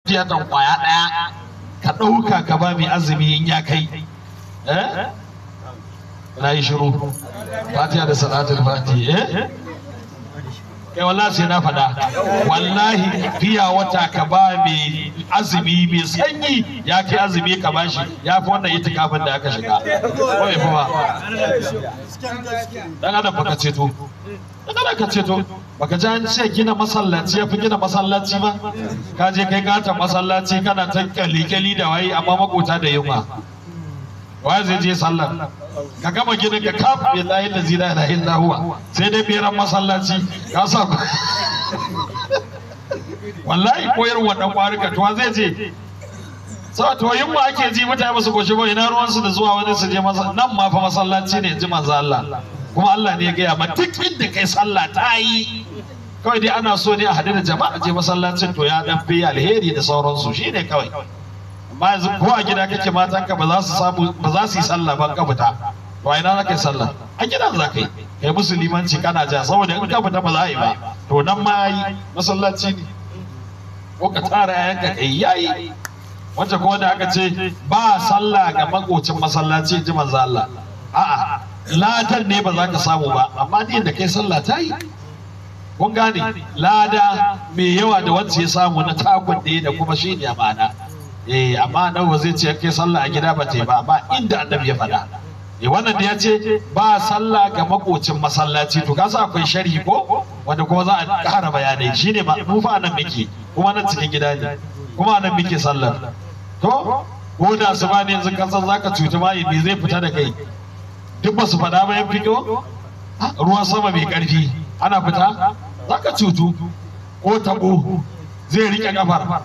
Fiyatan kwaya ɗaya ka ɗauka ka ba mai azumi in ya kai. Eh? Na yi shiru. Fatiha da salatul fati. Eh? Kai wallahi sai na faɗa. Wallahi fiya wata ka ba mai azumi mai sanyi ya kai azumi ka bashi ya fi wannan itikafin da aka shiga. Ko bai fi ba? Dan adam baka ceto. Dan adam ka ceto. Baka ji an ce gina masallaci ya fi gina masallaci ba? Ka je kai katon masallaci kana ta kyali-kyali da waye amma makota da yunwa. Waye zai je sallar? Ka gama ginin ka kaf billahi allazi la ilaha illa huwa sai dai beran masallaci ka sa. Wallahi koyar wannan kwarika to zai je sau to yunwa ake ji, mutane ba su goshi ba, ina ruwansu da zuwa wani su je masa nan ma fa masallaci ne ji manzo Allah. Kuma Allah ne ya gaya ma duk inda kai sallah ta yi, kawai dai ana so ne a haɗu da jama'a je masallacin, to ya dan fi alheri da sauransu, shine kawai. Amma yanzu ko a gida kake, matanka ba za su samu ba, za su yi sallah ba ka fita, to a ina za ka yi sallah? A gidan za ka yi, kai musu limanci kana ja, saboda in ka fita ba za a yi ba. To nan ma yi masallaci ne, ko ka tara yayanka kai yayi. Wacce ko da aka ce ba sallah ga makocin masallaci ji manzo Allah, a'a, ladan ne ba za ka samu ba, amma din da kai sallah ta yi. Kun gane lada mai yawa da wacce ya samu na takun ɗaya da kuma shi ne ma'ana. Eh, amma annabi ba zai ce kai sallah a gida ba ta yi ba, ba inda annabi ya faɗa. Eh, wannan da ya ce ba sallah ga makocin masallaci, to kasa akwai sharhi ko wanda kuma za a ƙara bayanai, shine mu fa nan muke, kuma nan cikin gida ne, kuma nan muke sallar. To ko da su ba ne yanzu kan san zaka cuci mai, me zai fita da kai? Duk ba su faɗa ba yan fito. Ruwan sama mai ƙarfi ana fita, zaka cutu, ko tabo zai rike kafar.